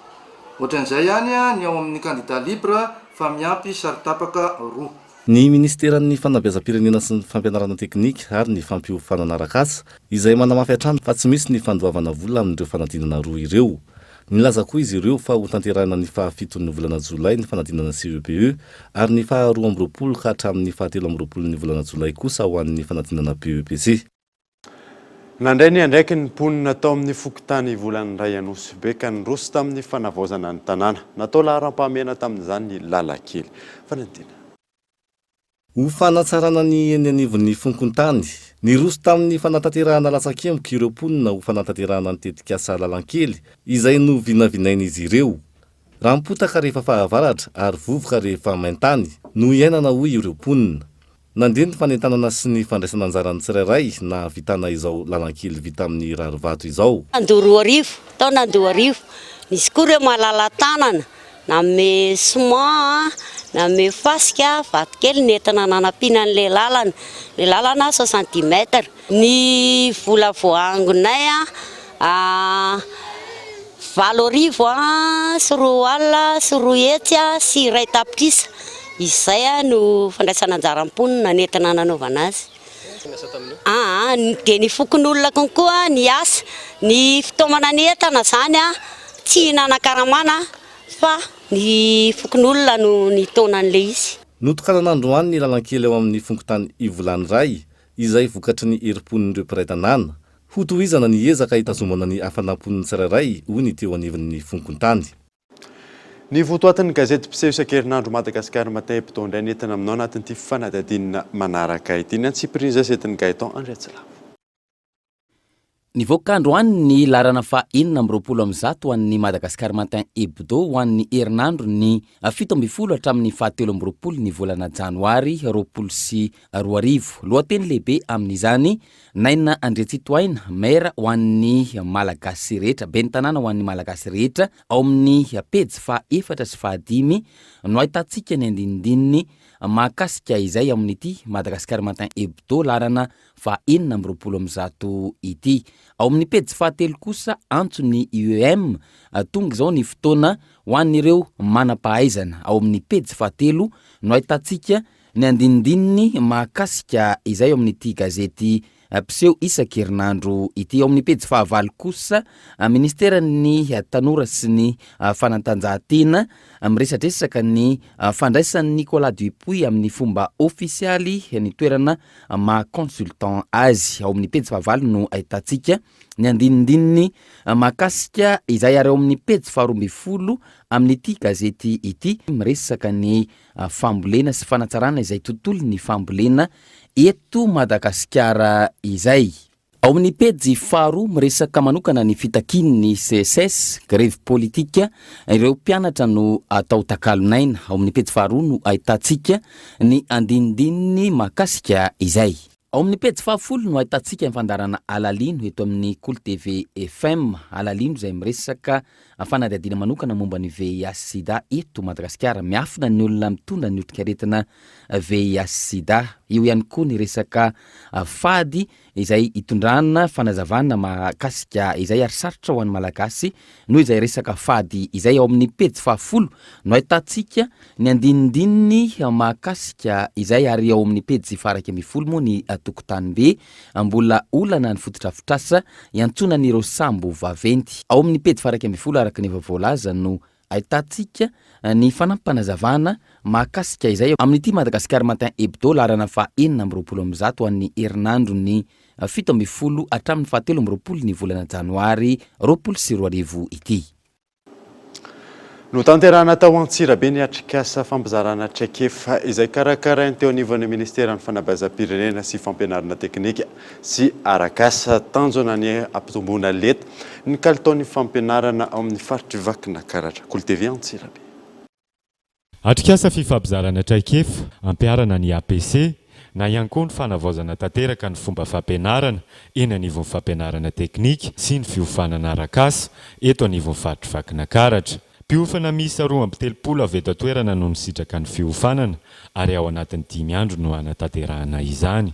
Ohatran'izay ihany ny ao amin'ny candidat libre fa miampy sary tapaka roa. Ny Minisiteran'ny Fanabeazam-pirenena sy ny Fampianarana Teknika ary ny Fampiofanana arak'asa, izay manamafy hatrany fa tsy misy ny fandoavana vola amin'ireo fanadinana roa ireo. Nilaza koa izy ireo fa hotanterahina ny fahafiton'ny volana jolay ny fanadinana CEPE ary ny faha 22 ka hatramin'ny faha 23 ny volana jolay kosa ho an'ny fanadinana BEPC. Nandray ny andraikiny ny mponina tao amin'ny fokontany Volaniray Anosibe ka niroso tamin'ny fanavaozana ny tanàna. Natao laharam-pahamehana tamin'izany ny lalan-kely. Fanadinana. Ho fanatsarana ny eny anivon'ny fonkontany, niroso tamin'ny fanatanterahana latsakemboka ireo mponina ho fanatanterahana ny tetikasa Lalankely izay novinavinain'izy ireo. Rano-potaka rehefa fahavaratra ary vovoka rehefa main-tany no iainana hoy ireo mponina. Nandeha ny fanentanana sy ny fandraisana anjaran'ny tsirairay nahavitana izao lalankely vita amin'ny rarivato izao. Andoha 2000, taona 2000, nisy koa ireo malala-tanana Nanome ciment, nanome fasika, vato kely nentina nanampiana an'ilay lalana, ilay lalana 70 mètres. Ny vola voaangonay 208 201 tapitrisa, izay no fandraisana anjara mponina nentina nanaovana azy. Aa dia ny fokonolona konkoa niasa, ny fitaomana ny entana izany tsy nanakaramana fa ny fokonolona no nitaona an'ilay izy. Notokanana androany ny lalankely ao amin'ny fokontany Ivolaniray, izay vokatry ny herim-pon'ireo mpiray tanàna. Hotohizana ny ezaka hitazomana ny hafanam-pon'ny tsirairay, hoy ny teo anivon'ny fokontany. Ny votoatin'ny gazety mpiseho isan-kerinandro Madagascar Matin Hebdo indray ny entina aminao anatin'ity fanadihadiana manaraka ity. Ny antsipiriany izay zetin'i Gaëtan Andriatsilavo. Nivoaka androany ny laharana faha 126 ho an'ny Madagascar Matin Hebdo ho an'ny herinandro ny 17 hatramin'ny faha 23 ny volana janoary 2020. Lohateny lehibe amin'izany, Naina Andriantsitohaina, Maire ho an'ny Malagasy rehetra, Ben'ny tanàna ho an'ny Malagasy rehetra, ao amin'ny pejy faha efatra sy faha dimy no ahitantsika ny andinindininy mahakasika izay ao amin'ity Madagascar Matin Hebdo laharana faha 126 ity. Ao amin'ny pejy fahatelo kosa, antso ny IEM, tonga izao ny fotoana ho an'ireo manam-pahaizana. Ao amin'ny pejy fahatelo no ahitantsika ny andinindininy mahakasika izay ao amin'ity gazety mpiseho isan-kerinandro ity. Ao amin'ny pejy fahavalo kosa, ministeran'ny tanora sy ny fanatanjahantena, miresadresaka ny fandraisan'i Nicolas Dupuis amin'ny fomba ofisialy ny toerana maha consultant azy. Ao amin'ny pejy fahavalo no ahitantsika ny andinindininy mahakasika izay ary ao amin'ny pejy faharoa ambin'ny folo amin'ity gazety ity miresaka ny fambolena sy fanatsarana izay tontolon'ny fambolena eto Madagasikara izay. Ao amin'ny pejy faharoa miresaka manokana ny fitakian'ny SECES, grevy politika, ireo mpianatra no atao takalon'aina. Ao amin'ny pejy faharoa no ahitantsika ny andinindininy mahakasika izay. Ao amin'ny pejy fahafolo no ahitantsika ny fandaharana Alalino eto amin'ny Kolo TV FM. Alalino izay miresaka fanadihadiana manokana momba ny VIH sida eto Madagasikara. Miafina ny olona mitondra ny otrikaretina VIH sida. Eo ihany koa ny resaka fady izay hitondrana fanazavana mahakasika izay ary sarotra ho an'ny Malagasy noho izay resaka fady izay. Ao amin'ny pejy fahafolo no ahitantsika ny andinindininy mahakasika izay ary ao amin'ny pejy faha-11 moa ny tokotanimbe mbola olana ny fotodrafitrasa iantsonan'ireo sambo vaventy. Ao amin'ny pejy faha-11 araka ny efa voalaza no Ahitantsika ny fanampim-panazavana mahakasika izay amin'ity Madagascar Matin Hebdo laharana faha 126 ho an'ny herinandron'ny 17 hatramin'ny faha 23 ny volana janoary 2020 ity. Notanterahina tao Antsirabe ny atrikasa fampizarana traikefa izay karakarain'ny teo anivon'ny Ministeran'ny Fanabeazam-pirenena sy Fampianarana Teknika sy Arak'asa. Tanjona ny hampitomboana lenta ny kalitaon'ny fampianarana ao amin'ny faritr'i Vakinakaratra. Kolo TV Antsirabe. Atrikasa fifampizarana traikefa ampiharana ny APC na ihany koa ny fanavaozana tanteraka ny fomba fampianarana eny anivon'ny fampianarana teknika sy ny fiofanana arak'asa eto anivon'ny faritr'i Vakinakaratra. Mpiofana miisa 32 avy eto an-toerana no nisitraka ny fiofanana ary ao anatin'ny dimy andro no hanatanterahana izany.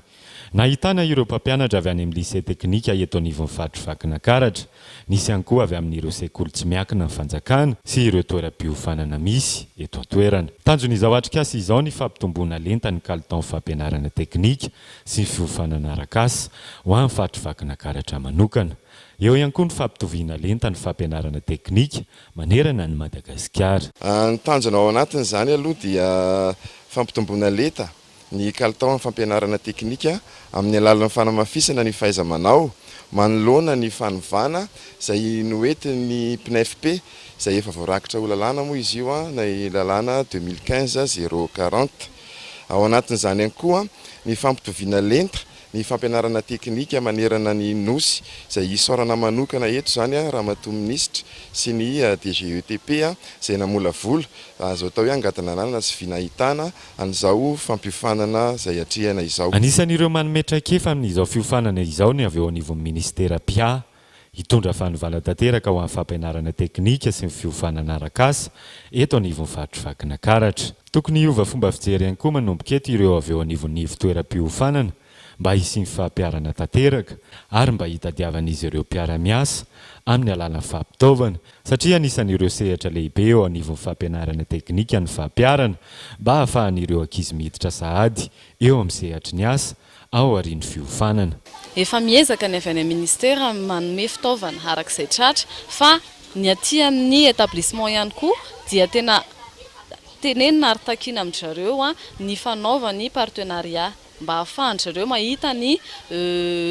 Nahitana ireo mpampianatra avy any amin'ny Lycée teknika eto anivon'ny faritr'i Vakinakaratra, nisy ihany koa avy amin'ireo sekoly tsy miankina amin'ny fanjakana sy ireo toeram-piofanana misy eto an-toerana. Tanjon'izao atrikasa izao ny fampitomboana lenta ny kalitaon'ny fampianarana teknika sy ny fiofanana arak'asa ho an'ny faritr'i Vakinakaratra manokana. Eo ihany koa ny fampitoviana lenta ny fampianarana teknika manerana an'i Madagasikara. Ny tanjona ao anatin'izany aloha dia fampitomboana lenta ny kalitaon'ny fampianarana teknika amin'ny alalan'ny fanamafisana ny fahaiza-manao manoloana ny fanovana izay noentin'ny PNEFP izay efa voarakitra ho lalàna moa izy io ny lalàna 2015 040. Ao anatin'izany ihany koa ny fampitoviana lenta ny fampianarana teknika manerana ny Nosy izay isaorana manokana eto izany Ramatoa Minisitra sy ny DGETP izay namolavola azo atao hoe angadina ananana sy vy nahitana an'izao fampiofanana izay atrehina izao. Anisan'ireo manome traikefa amin'izao fiofanana izao ny avy eo anivon'ny minisitera mpiahy. Hitondra fanovana tanteraka ho an'ny fampianarana teknika sy ny fiofanana arak'asa eto anivon'ny faritr'i Vakinakaratra. Tokony hiova fomba fijery ihany koa manomboka eto ireo avy eo anivon'ny ivon-toeram-piofanana. mba hisian'ny fampiharana tanteraka ary mba hitadiavan'izy ireo mpiara-miasa amin'ny alalan'ny fampitaovana satria anisan'ireo sehatra lehibe eo anivon'ny fampianarana teknika ny fampiharana mba hahafahan'ireo ankizy miditra sahady eo amin'ny sehatry ny asa aorian'ny fiofanana. Efa miezaka ny avy any amin'ny ministera manome fitaovana araka izay tratra fa ny aty amin'ny établissement ihany koa dia tena tenenina ary takiana amin-dry zareo ny fanaovany partenariat mba ahafahan-dry zareo mahita ny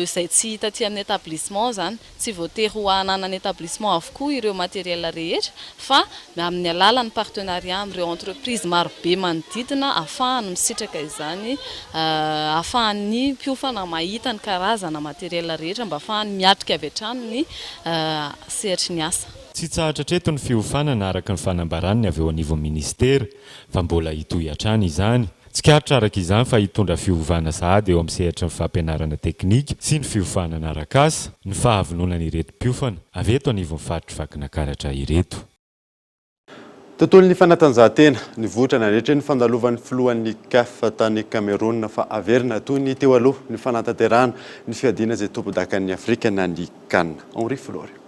izay tsy hita aty amin'ny établissement izany. Tsy voatery ho ananan'ny établissement avokoa ireo matériel rehetra fa amin'ny alalan'ny partenariat amin'ireo entreprise marobe manodidina ahafahany misitraka izany, ahafahan'ny mpiofana mahita ny karazana matériel rehetra mba ahafahany miatrika avy hatrany ny sehatry ny asa. Tsy hitsahatra hatreto ny fiofanana araka ny fanambaran'ny avy eo anivon'ny minisitera fa mbola hitohy hatrany izany. Tsikaritra araka izany fa hitondra fiovana sahady eo amin'ny sehatry ny fampianarana teknika sy ny fiofanana arak'asa ny fahavononan'ireto mpiofana avy eto anivon'ny faritr'i Vakinakaratra ireto. Tontolon'ny fanatanjahantena, nivoitra nandritra ny fandalovan'ny filohan'ny Caf tany Cameroun fa averina toy ny teo aloha ny fanatanterahana ny fiadiana izay tompondakan'i Afrika na ny Can. Henri Florio.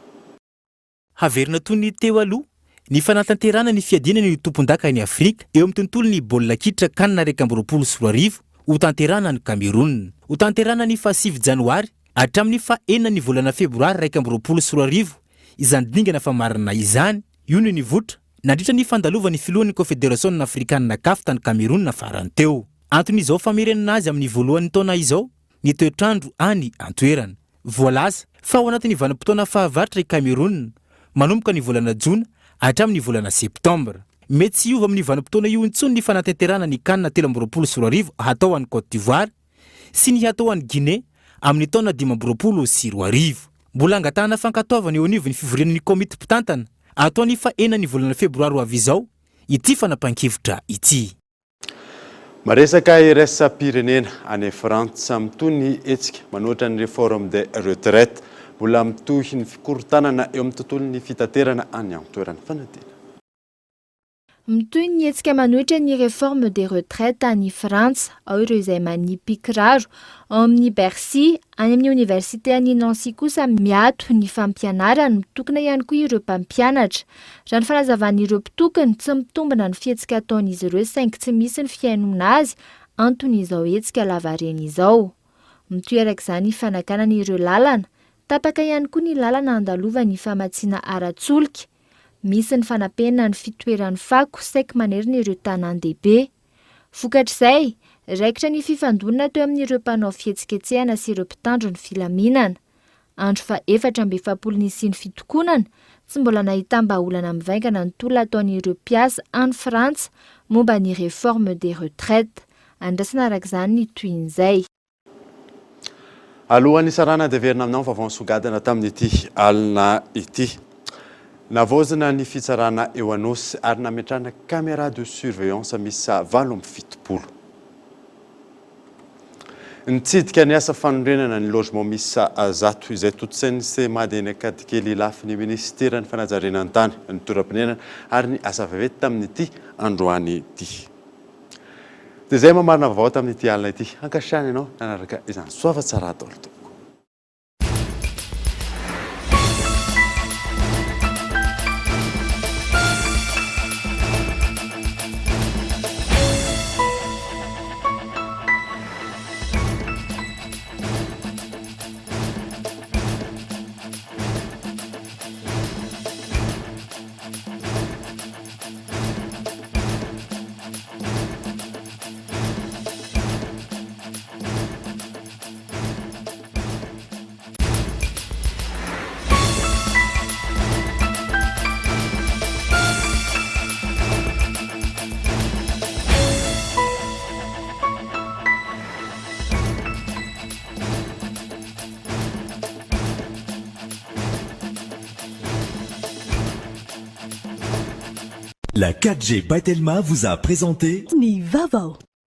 Haverina toy ny teo aloha ny fanatanterahana ny fiadiana ny ho tompondakan'i Afrika eo amin'ny tontolon'ny baolina kitra Can 2021 hotanterahana any Cameroun. Hotanterahana ny fahasivy janoary hatramin'ny faha enina ny volana febroary 2021 izany dingana famarana izany. Io no nivoitra nandritra ny fandalovan'ny filohan'ny Kofederasiona Afrikanina Caf tany Cameroun farany teo. Anton'izao famerenana azy amin'ny voalohan'ny taona izao ny toetr'andro any an-toerana. Voalaza fa ao anatin'ny vanim-potoana fahavaratra i Cameroun, manomboka ny volana jona hatramin'ny volana septambra. Mety tsy hiova amin'io vanim-potoana io intsony ny fanatanterahana ny Can 2023 hatao any Côte d'Ivoire sy ny hatao any Guinée amin'ny taona 2025. Mbola angatahana fankatoavana eo anivon'ny fivorian'ny komity mpitantana atao ny faha-enina ny volana febroary ho avy izao ity fanapahan-kevitra ity. Maresaka iraisam-pirenena any Frantsa, mitohy ny hetsika manohitra ny réforme des retraites. Mbola mitohy ny fikorontanana eo amin'ny tontolon'ny fitaterana any an-toerana. Fanadina. Mitohy ny hetsika manohitra ny réforme des retraites any Frantsa. Ao ireo izay manipy kiraro ao amin'ny Bercy. Any amin'ny oniversite any Nancy kosa miato ny fampianarana. Mitokona ihany koa ireo mpampianatra. Raha ny fanazavan'ireo mpitokona, tsy mitombina ny fihetsika ataon'izy ireo saingy tsy misy ny fihainoana azy, anton'izao hetsika lavareny izao. Mitohy araka izany ny fanakanana ireo lalana. Tapaka ihany koa ny lalana andalovan'ny famatsiana ara-tsolika. Misy ny fanampenana ny fitoeran'ny fako saiky manerana ireo tanàn-dehibe. Vokatr'izay, raikitra ny fifandonana teo amin'ireo mpanao fihetsiketsehana sy ireo mpitandro ny filaminana. Andro faha-44 nisian'ny fitokonana, tsy mbola nahitam-bahaolana mivaingana ny tolona ataon'ireo mpiasa any Frantsa momba ny réforme des retraites. Andrasana araka izany ny tohin'izay. Alohan'ny hisarahana dia heverina aminao ny vaovao nisongadina tamin'ity alina ity. Navaozina ny fitsarana eo Anosy ary nametrahana caméra de surveillance miisa 78. Nitsidika ny asa fanorenana ny logement miisa 100 izay tontosain'ny Seimad eny Ankadikely Ilafy ny minisiteran'ny fanajariana ny tany, ny toeram-ponenana ary ny asa vaventy tamin'ity androany ity. Dia izay mamarina vaovao tamin'ity alina ity. Ankasitrahana ianao nanaraka izany. Soava tsara daholo tompoko. La 4G by Telma vous a présenté Ny vaovao.